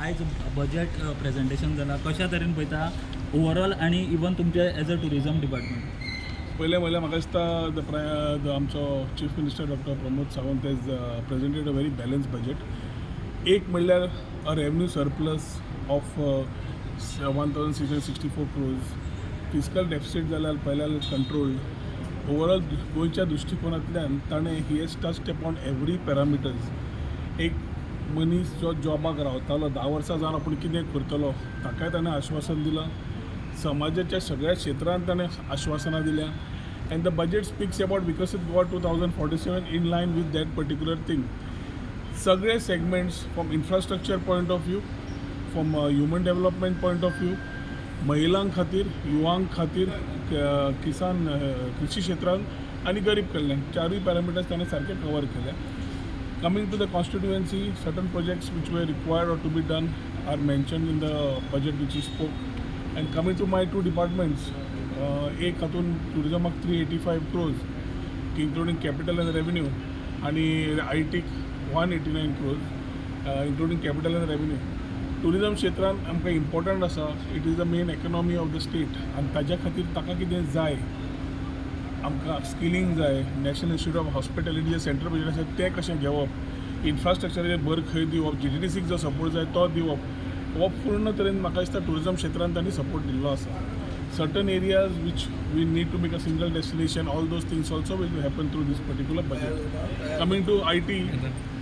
आयज budget presentation जाला, कशा तरेन पळयता ओवरऑल आनी इवन तुमचे एज अ ट्युरिजम डिपार्टमेंट? पयलें म्हणल्यार म्हाका दिसता the आमचो chief minister doctor Pramod Sawant has presented a very balanced budget. एक म्हणल्यार a revenue surplus of 1,664 crores. Fiscal deficit जाल्यार पळयल्यार कंट्रोल्ड. ओवरऑल गोंयच्या दृश्टिकोनांतल्यान ताणें he has touched upon every parameters. एक मनीस जो जॉबाक रावतालो 10 वर्सां जावन आपूण कितें करतलो, ताकाय ताणें आश्वासन दिलां. समाजाच्या सगळ्या क्षेत्रांत ताणें आश्वासनां दिल्या and the budget speaks about Viksit Goa 2047 in line with that particular thing. सगळे segments, from infrastructure point of view, from human development point of view, महिलां खातीर, युवां खातीर, किसान, कृषी क्षेत्रांत आनी गरीब कल्याण, चारूय पॅरामिटर्स ताणें सारके कवर केले. Coming to the constituency, certain projects which were required or to be done are mentioned in the budget which he spoke. And coming to my two departments, एक हातून टुरिजमाक 385 crores including capital and revenue आणि I teak 189 crores including capital and revenue. Tourism क्षेत्रान आमकां important आसा. It is the main economy of the state आनी ताज्या खातीर ताका कितें जाय, आमकां स्किलिंग जाय. National institute of hospitality J central budget आसा तें कशें घेवप, इन्फ्रास्ट्रक्चराचेर भर खंय दिवप, जीटीडीसीक जो सपोर्ट जाय तो दिवप, हो पूर्ण तरेन म्हाका दिसता ट्युरिजम क्षेत्रान तांणी सपोर्ट दिल्लो आसा. Certain areas which we need to make a single destination, all those things also will happen through this particular budget. Coming to IT,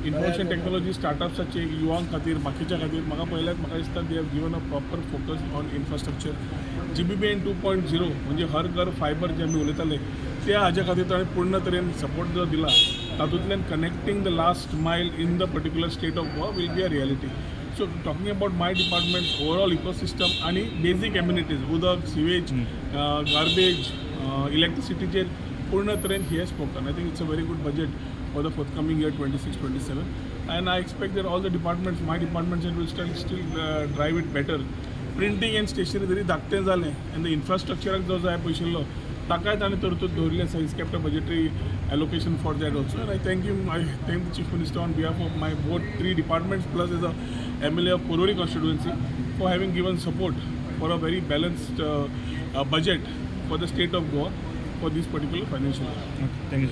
information technology, स्टार्टअप्साचे, युवां खातीर, बाकीच्या खातीर, म्हाका पळयल्यार म्हाका दिसता they have given a proper focus on infrastructure. GBBN 2.0 म्हणजे हर घर फायबर जे आमी उलयताले, त्या हाज्या खातीर ताणें पूर्ण तरेन सपोर्ट जो दिला, तातूंतल्यान connecting the last mile in the particular state of Goa will be a reality. So talking about my department, overall ecosystem आनी बेजीक एम्युनिटीज, उदक, सिवेज, गार्बेज, इलेक्ट्रिसिटीचेर पूर्ण तरेन he has spoken. I think it's a very good budget for the forthcoming year 26-27 and I expect that all the departments, my departments, will still drive it better. Printing and stationery जरी धाकटें जालें आनी the इन्फ्रास्ट्रक्चराक जो जाय पयशिल्लो, ताकाय ताणें तरतूद दवरिल्ली आसा. He's kept a budgetary allocation for that also and I thank you, I thank the Chief Minister on behalf of my both three departments plus as a MLA of Porvorim constituency for having given support for a very balanced budget for the state of Goa for this particular financial year. Thank you.